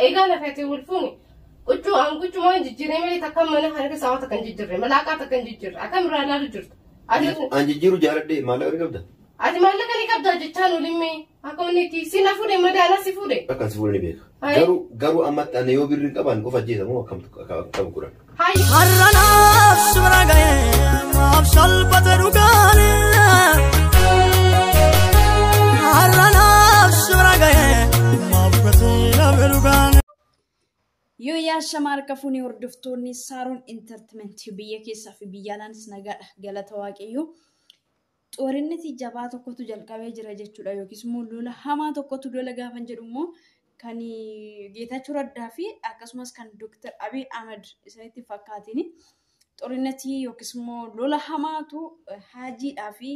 Egaa lafeetii wal fuuni. Huccuu an huccumaan jijjiiree malee takka mana kana keessa waa takka hin jijjiirre, malaaqaa takka hin jijjiirre. Akkam irraa ilaalu jirtu? An jijjiiruu jaaladhe, maallaqa ni qabda. Ati maallaqa ni qabdaa jechaan olimmee akka inni itti si na fuudhe madaala si fuudhe. Akkan si fuudhe ni beeka. Garuu ammatti ana yoo birrii qaban qofa ajjeesa moo akkam godhan? Har'a naaf si bira ga'ee maaf salphate dhugaane. Har'a naaf si bira ga'ee maaf gatii dhabe dhugaane. Yoo yaashamaa harka fuunee hordoftoonni Saaroon Entertainment biyya keessaa fi biyya alaanis nagaadha, galata Waaqayyoo. Xoorinni jabaa tokkotu jalqabee jira jechuudha, yookiis immoo lola hamaa tokkotu, lola gaafan jedhu immoo kan Geetaachoo Raddaa fi akkasumas kan Dooktar Abiy Ahmed isinitti fakkaatiin xoorinnatii yookiis immoo lola hamaatu Haajiidhaa fi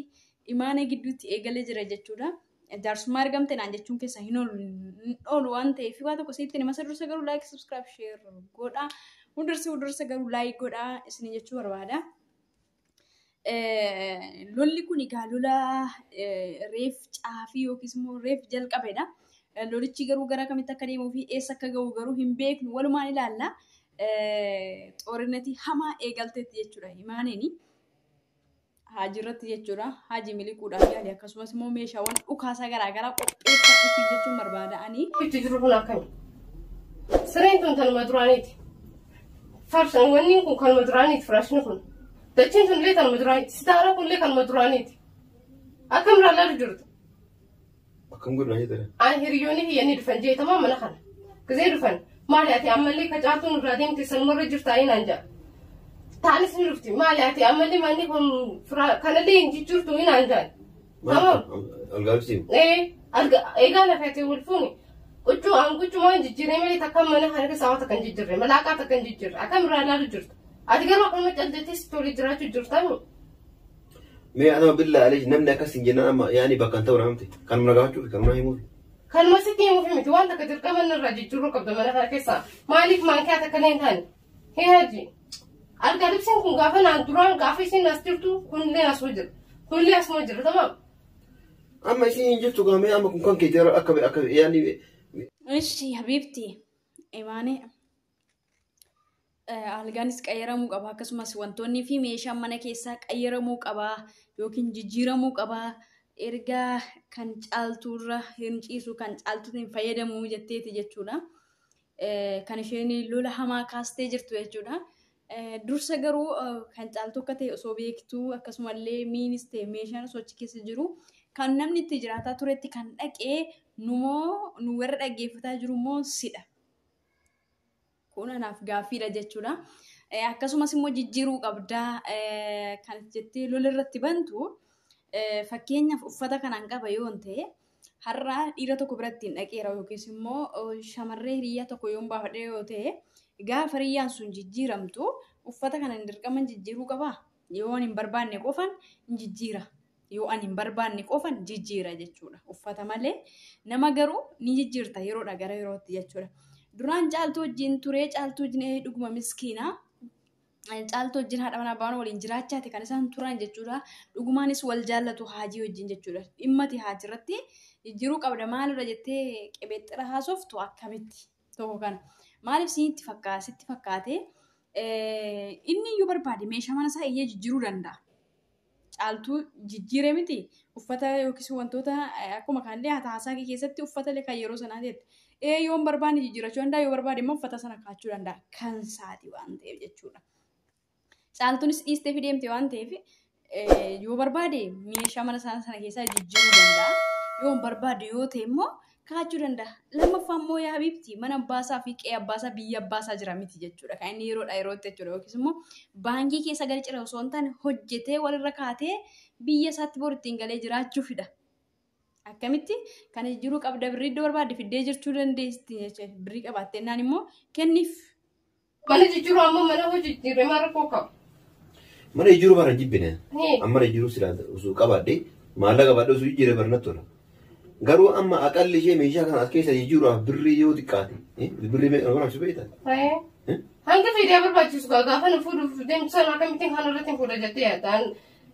Imaanee gidduutti eegalee jira jechuudha. Jaarsummaa argamte naan jechuun keessa hin oolu waan ta'eef waa tokko sitti nima dursa garuu like, subscribe, share godhaa. Hundursa garuu like godhaa isin jechuu barbaada. Lolli kun egaa lola reef caafii yookiis immoo reef jalqabedha. Lolichi garuu gara kamitti akka deemuu fi eessa akka gahu garuu hin beeknu, walumaan ilaalla. Xoorinnatii hamaa eegalteetti jechuudha Imaaneen. Haajii irratti jechuudha. Haajii miliquudhaaf yaali, akkasumas immoo meeshaawwan dhukaasaa garaagaraa qopheeffadhu jechuun barbaada'anii. Itti jiru kun akkami? Sireen tun tanuma duraaniiti. Farshaan wanni kun kanuma duraaniiti, firaashni kun. Dachiin tun illee tanuma duraaniiti. Sitaara kun illee kanuma duraaniiti. Akkam irraa ilaalu jirtu? Akkam godhu jettee? An hiriyoonni kiyyanii dhufan jeetamaa mana kana. Gizee dhufan, maali ati ammallee kacaatuun irraa deemte sanumarra jirtaa naan jedha. Taanis ni dhufti, maali ati ammallee manni kun kanallee hin jijjiirtu naan jedhan. Tamam. Algaa ibsiin. Egaa lafeetii wal fuuni. Huccuu an huccumaan jijjiiree malee takka mana kana keessa waa takka hin jijjiirre, malaaqaa takka hin jijjiirre. Akkam irraa ilaalu jirtu? Ati garuu akkanuma caljettee si tolee jiraachuu jirtami. Mee anama billaa alee namni akkas hin jennaan amma yaani bakka hin ta'u namti. Kanuma na gaafachuuf, kanuma himuuf. Kanuma sitti himuuf miti, waan takka dirqama irraa jijjiiruu qabda mana kana keessaa. Maaliif maankiyaa takka illee hin taane? Hee Haji. Algaa libsiin kun gaafa naan duraan gaafa isiin as jirtu kunillee asuma jira. Kunillee asuma jira, tamam. Amma isin hin jirtu gaamee amma kun kan keetii akka yaani. Ishi habiibti Imaanee, algaanis qayyaramuu qaba, akkasumas wantoonni fi meeshaan mana keessaa qayyaramuu qaba yookiin jijjiiramuu qaba. Erga kan caaltuurra hin ciisu, kan caaltuutiin hin fayyadamu jetteeti jechuudha. Kan isheen lola hamaa kaastee jirtu jechuudha. Dursa garuu kan caaltuu akka ta'e osoo beektuu, akkasumallee miinis ta'e meeshaan osoo achi keessa jiru, kan namni itti jiraataa turetti kan dhaqee numoo nu warra dhaggeeffataa jiru immoo sidha. Kun anaaf gaaffiidha jechuudha. Akkasumas immoo jijjiiruu qabdaa kan jettee lola irratti bantu, fakkeenyaaf uffata kanaan qaba yoo ta'e, har'a dhiira tokko biratti hin dhaqeera yookiis immoo shamarree hiriyaa tokko yoon baafadhe yoo ta'e, gaafa hiriyyaan sun jijjiiramtu uffata kana hin dirqaman jijjiiruu qabaa? Yoo ani hin barbaanne qofan hin jijjiira. Yoo ani hin barbaanne qofan jijjiira jechuudha. Uffata malee nama garuu ni jijjiirta yeroodha gara yerootti jechuudha. Duraan Caaltuu wajjin turee, Caaltuu wajjin dhuguma miskiinaa. Caaltuu wajjin haadha manaa abbaa waliin jiraachaati kan isaan turan jechuudha. Dhugumaanis wal jaallatu Haajii wajjin jechuudha. Dhimmati Haajii irratti jijjiiruu qabda maalirra jettee qebeexxira haasoftu akkamitti tokko kana. Maaliif sitti fakkaate inni iyyuu barbaade meeshaa mana isaa iyyee jijjiiruu danda'a. Caaltuu jijjiire miti, uffata yookiis wantoota akkuma kanallee haasaa keessatti uffata kan yeroo sanaa ta'etti. Ee, yoo hin barbaanne jijjiirachuu danda'a, yoo barbaade immoo uffata sana kaachuu danda'a, kan isaati waan ta'eef jechuudha. Caaltuunis dhiistee fi deemte waan ta'eef yoo barbaade meeshaa mana sana keessaa jijjiiruu danda'a. Yoo hin barbaade yoo ta'e immoo kaachuu danda'a. Lammaffaa immoo yaa habiibti, mana abbaasaa fi qe'ee abbaasaa, biyya abbaasaa jira miti jechuudha. Kan inni yeroodha yerootti jechuudha. Yookiis immoo baankii keessa gadi cira osoo hin taane hojjetee walirra kaatee biyya isaatti boru ittiin galee jiraachuufidha. Akkamitti kana jijjiiruu qabda? Birrii iddoo barbaadde fiddee jirchuu dandeessi jechuudha. Birrii qabaattee naan immoo kenniif. Mana jijjiiruu ammoo mana hojii jijjiirree maal rakkoo qabu? Mana jijjiiruu bara jibbine. Amma mana jijjiiruu silaa osoo qabaadhe, maallaqa qabaadhe osoo jijjiiree bara natti tola. Garuu amma aqalli ishee meeshaa kana as keessa jijjiiruudhaaf birrii yoo xiqqaate birrii meeqa nu barbaachisu beektaa? Hanga fidee barbaachisu gaafa nu fuudhuuf deemtu sana akkamittiin kana irratti hin fuudha jettee yaadda?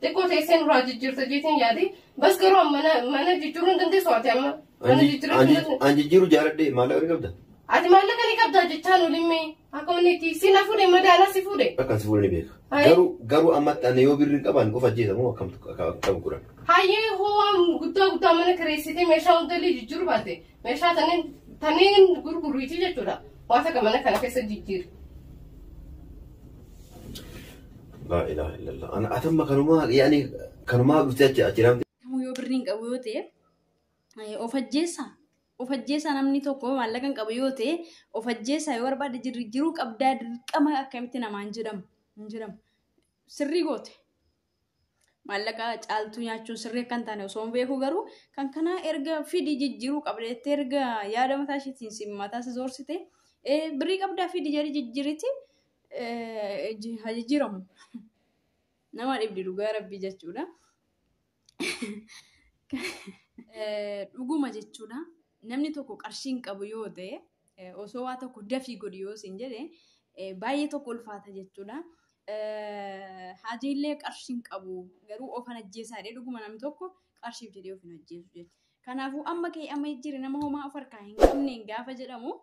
Xiqqoo teessee nurraa jijjiirta jeetiin yaade. Bas garuu mana jijjiiruu hin dandeessu ati amma. Mana jijjiiruu hin dandeessu. An jijjiiruu jaaladhe, maallaqa ni qabda. Ati maallaqa ni qabdaa jechaan olimme akka inni itti si na fuudhe madaala si fuudhe. Akkan si fuudhe ni beeka. Hayi. Garuu ammatti ani yoo birrii hin qaban qofa ajjeesamu akkamtu akkam godhan. Hayyee hoo guddaa guddaa mana kireessitee meeshaa hundallee jijjiiru baate meeshaa taniin gurguruuti jechuudha. Waan takka mana kana keessa jijjiiri. Laa ilaaha illallah. Ana atamma kanumaa yaani kanumaa dhuftee achi achi namni. Kamuu yoo birrii hin qabu yoo ta'e of ajjeesaa. Of ajjeesaa namni tokko maallaqa hin qabu yoo ta'e of ajjeesaa yoo barbaade jiruu qabdaa dirqama akkamitti namaan jedhamu hin jedhamu. Sirrii goote. Maallaqa caaltuu nyaachuun sirrii akka hin taane osoo hin beeku garuu kan kanaa erga fidii jijjiiruu qabda jettee erga yaada mataa isheetiin si mataa si zoorsite birrii qabdaa fidii jedhee jijjiiriti haa jijjiiramu. Nama dhibdi dhugaa rabbii jechuudha. Dhuguma jechuudha. Namni tokko qarshii hin qabu yoo ta'e osoo waa tokko dafii godhi yoo siin jedhe baay'ee tokko ulfaata jechuudha. Hajiillee qarshii hin qabu garuu ofan ajjeesaa jedhee dhuguma namni tokko qarshiif jedhee of hin ajjeesu jechuudha. Kanaafuu amma ka'ee amma jijjiire nama homaa of harkaa hin qabneen gaafa jedhamu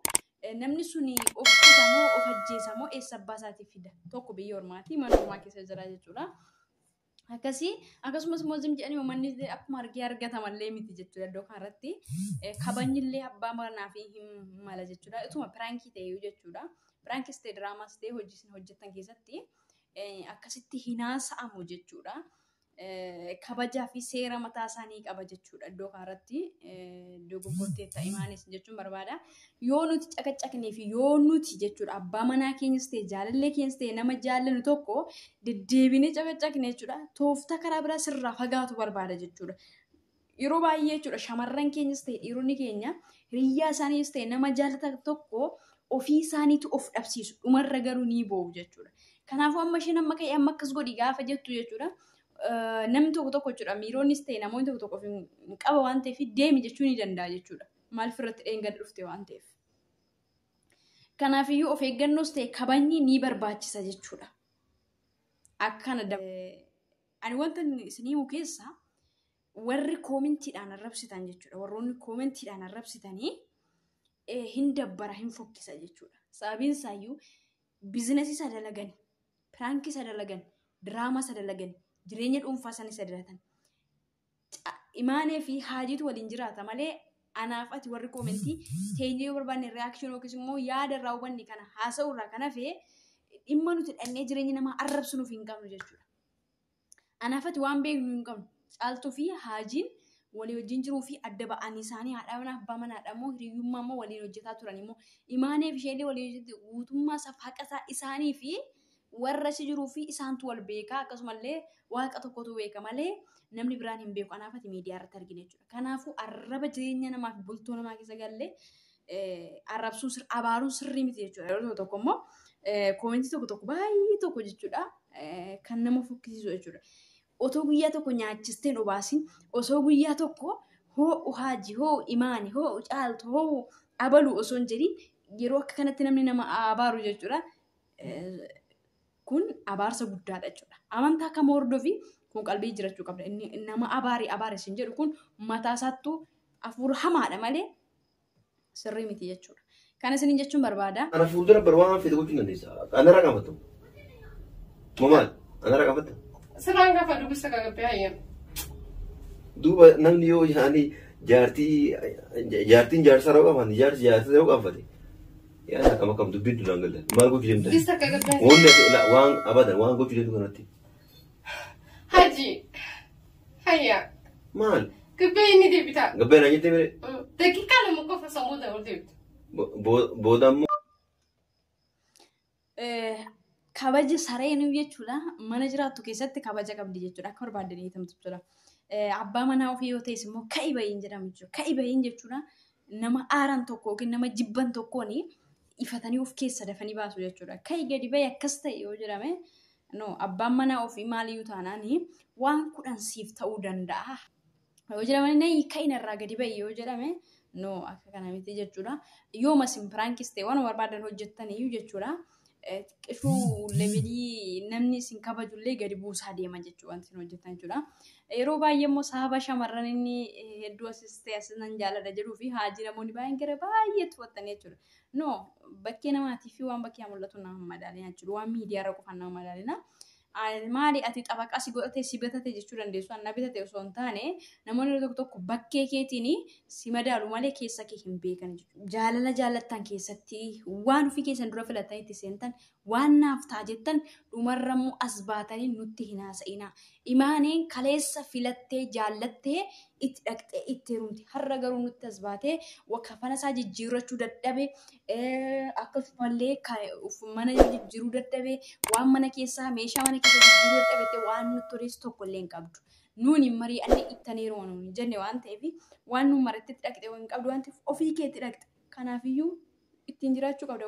namni suni of kutamoo of ajjeesamoo eessa abbaa isaatiif fida tokko biyya ormaatii mana ormaa keessa jira jechuudha. Akkasii akkasumas immoo zim jedhanii uummanni akkuma argee argatamallee miti jechuudha iddoo kanarratti. Kabajnillee abbaa manaa fi hin mala jechuudha. Ituma piraankii ta'ee jechuudha. Piraankis ta'e diraamaas ta'e hojii isin hojjettan keessatti akkasitti hin haasa'amu jechuudha. Kabajaa fi seera mataa isaanii qaba jechuudha iddoo kanarratti. Dogoggortee ta'e imaanis jechuun barbaada. Yoo nuti caqacaqnee fi yoo nuti jechuudha abbaa manaa keenyas ta'e jaalallee keenyas ta'e nama jaallannu tokko deddeebinee caqacaqne jechuudha. Tooftaa karaa biraa sirraa fagaatu barbaada jechuudha. Yeroo baay'ee jechuudha shamarran keenyas ta'e dhiironni keenya hiriyyaa isaaniis ta'e nama jaallatan tokko ofii isaaniitu of dhabsiisu dhumarra garuu ni boo'u jechuudha. Kanaafuu amma isheen amma ka'ee amma akkas godhi gaafa jettu jechuudha. Namni tokko tokko jechuudha miironnis ta'e namoonni tokko tokko of qaba waan ta'eef deemi jechuu ni danda'a jechuudha. Maaliif irratti dheengadha dhufte waan ta'eef. Kanaafiyyuu of eeggannoos ta'e kabajni ni barbaachisa jechuudha. Akkana ani wanta isin himu keessaa warri koomentiidhaan arrabsitan jechuudha. Warroonni koomentiidhaan arrabsitanii hin dabbara hin fokkisa jechuudha. Sababiin isaayyuu biizinasii isa dalagan, piraankii isa dalagan, diraamaa isa dalagan, jireenya dhuunfaa isaanii isa dalagan. Imaanee fi haajiitu waliin jiraata malee anaaf ati warri koomentii teenyee yoo barbaanne reaakshinii yookiis immoo yaada irraa hubanne kana haasa'u irraa kan hafe dhimma nuti dhannee jireenya namaa arrabsinuuf hin qabnu jechuudha. Anaaf ati waan beeknu hin qabnu. Caaltuu fi haajiin walii wajjin jiruu fi adda ba'anii isaanii haadha manaa abbaa manaadha immoo hiriyyummaa immoo waliin hojjetaa turan immoo imaanee fi isheellee waliin hojjetu guutummaa isaaf haqa isaa isaanii fi warra achi jiruu fi isaantu wal beekaa akkasumallee waaqa tokkotu beeka malee namni biraan hin beeku anaaf ati miidiyaa irratti argina jechuudha. Kanaafuu arraba jireenya namaa fi bultoo namaa keessa gallee arrabsuun abaaruun sirrii miti jechuudha. Yeroo tokko tokko immoo koomentii tokko tokko baay'ee tokko jechuudha kan nama fokkisiisu jechuudha. Otoo guyyaa tokko nyaachistee hin obaasin osoo guyyaa tokko hoo'u haaji hoo'u imaani hoo'u caaltu hoo'u abalu osoo hin jedhin yeroo akka kanatti namni nama abaaru jechuudha. Kun abaarsa guddaadha jechuudha. Amantaa kam hordofi kun qalbii jiraachuu qabda. Inni nama abaari abaari isin jedhu kun mataa isaattuu hafuura hamaadha malee sirrii miti jechuudha. Kana isiniin jechuun barbaada. Ana fuuldura bar waan fedhe gochuu dandeessa. Anarraa qabattu. Maal? Anarraa qabatta? Sirraan gaafa dubbisa gagabbee hayyam. Duuba namni yoo yaani jaartiin jaarsa yeroo qaban jaarsi jaarsa yeroo qabate. Yaani akkam akkam dubbiin duraan galan. Maal gochuu deemta? Dubbisa gagabbee. Wanni ati waan abadan waan gochuu deemtu kanatti. Haji. Hayya. Maal? Gabbee inni deebita. Gabbee naan jettee mere? Daqiiqaa lama qofa sammuu ol deebita. Booda ammoo. Kabaja sareen jechuudha. Mana jiraattu keessatti kabaja qabdi jechuudha. Akka barbaadde hiitamtu jechuudha. Abbaa manaa ofii yoo ta'es immoo ka'i bahiin jedhamu jechuudha. Ka'i bahiin jechuudha. Nama aaran tokko yookiin nama jibban tokkoon ifatanii of keessa dafanii baasu jechuudha. Ka'i gadi bahi akkas ta'e yoo jedhame no abbaan manaa ofii maaliyyuu taanaan waan kudhan siif ta'uu danda'a. Yoo jedhame nayi ka'i narraa gadi bahi yoo jedhame no akka kana miti jechuudha. Yooma isin piraankis ta'e waan barbaadan hojjettaniyyuu jechuudha. Xiqqishuu levelii namni isin kabajullee gadi buusaa deema jechuudha wanti isin hojjetan jechuudha. Yeroo baay'ee immoo sababa shamarran inni hedduu asis ta'e asis nan jaalladha jedhuu fi haajii namoonni baay'een gara baay'eetti uffatanii jechuudha. No, bakkee namaatii fi waan bakkee mul'atu nama madaalina jechuudha. Waan miidiyaarra qofaan nama madaalina. Maali ati xabaqaa si godhate si bitate jechuu dandeessu. Anna bitate osoo hin taane namoonni tokko tokko bakkee keetiin si madaalu malee keessa kee hin beekan jechuudha. Jaalala jaallattan keessatti waan ofii keessan dura filatanii itti seentan waan naaf ta'a jettan dhumarra immoo as baatanii nutti hin haasa'inaa. Imaaneen kaleessa filattee jaallattee itti dhaqxee itti heerumte. Har'a garuu nutti as baatee kafana isaa jijjiirrachuu dadhabe, akkasumallee mana jijjiiruu dadhabe, waan mana keessaa meeshaa mana keessa jijjiiruu dadhabe waan nutti odeessu tokko illee hin qabdu. Nuuni hin mari'anne ittan heeruma nuuni jenne waan ta'eef waan nuun maratti itti dhaqxe hin qabdu waan ta'eef ofii keetti dhaqxe. Kanaafiyyuu ittiin jiraachuu qabda.